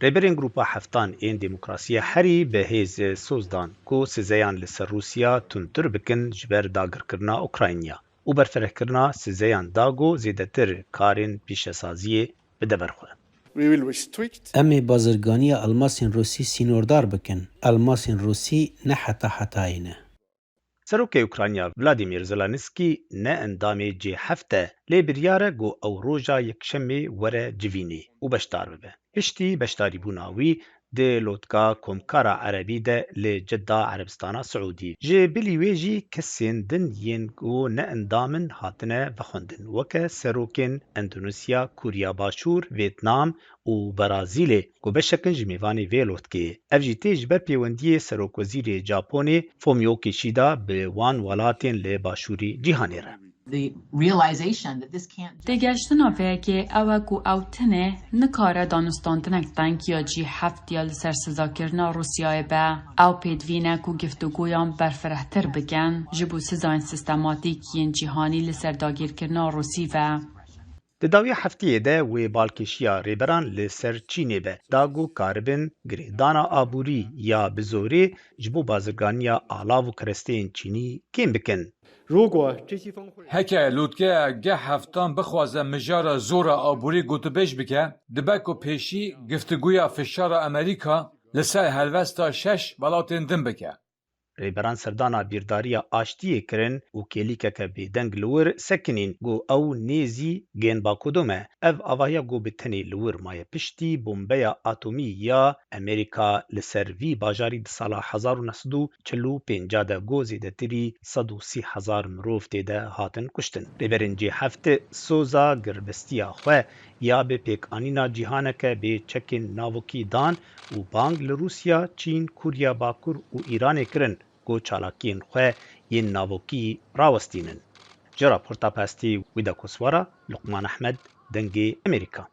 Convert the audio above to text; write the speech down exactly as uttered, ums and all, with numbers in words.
Rêberên Grupa Heftan ên Demokrasiyê herî bi hêz soz dan ku sizeyan li ser Rûsya tundtir bikin ji ber dagirkirina Ukrayna û berfirehkirina sizeyan da ku zêdetir karên pîşesaziyê bide ber xwe. We will restrict. Em ê bazirganiya elmasên Rûsî sînordar bikin. Elmasên Rûsî ne heta hetayê ne. Serokê Ukrayna Vladimir Zelensky ne endamê C heft e, lê biryar e ku ew roja Yekşemê were civînê û beşdar bibe. Piştî beşdarîbûna wî di lotka Komkara Erebî de li Cedda, Erebistana Siûdî, ji bilî wê jî kesên din yên ku ne endam in hatine vexwendin, weke serokên Endonezya, Kûriya Başûr, Vêtnam û Brazîlê ku beşek in ji mêvanê vê lotkê. Ev jî tê ji ber pêwendiyê serokwezîrê Japonê Fumio Kishida bi wan welatên li başûrî cîhanê re. The realization that this can't just Têgehiştina vê yekê ew e ku ew tenê nikare danûstandinek teng ya G heft ya li ser sizakirina Rûsyayê be. Ew pêdivî ne ku giftûgoyan berfirehtir bikin ji bo sizayên sistematîk yên cîhanî li ser dagîrkirina Rûsî ve. Di dawiya hefteyê de wê balkêşiya rêberan li ser Çînê be, da ku karibin girêdana aborî ya bi zorê ji bo bazirganiya alav û keresteyên Çînî kêm bikin. 如果这些峰会 Heke lûtkeya G heftan bixwaze mijara zora aborî gotûbêj bike, dibe ku pêşî giftiguya fişara Amerîka li ser helwesta şeş welatên din bike. Rêberan serdana bîrdariya aştiyê kirin û kêlîkeke bêdeng li wir sekinîn ku ew nêzî Genbakodom e. Ev avahiya ku bi tenê li wir maye piştî bombeya atomî ya Amerîka li ser vî bajarî di sala hezar û neh sed û çil û pênc de ku zêdetirî sed û sî hezar mirov tê de hatin kuştin. Rêberên G heft soza girbestiya xwe ya bi pêkanîna cîhaneke bê çekên navokî dan û bang li Rûsya, Çîn, Kûriya Bakur û Îranê kirin ku çalakiyên xwe yên navokî rawestînin. Ji raporta Pastî Wîda Koswara, Luqman Ehmed, Dengê Amerîka.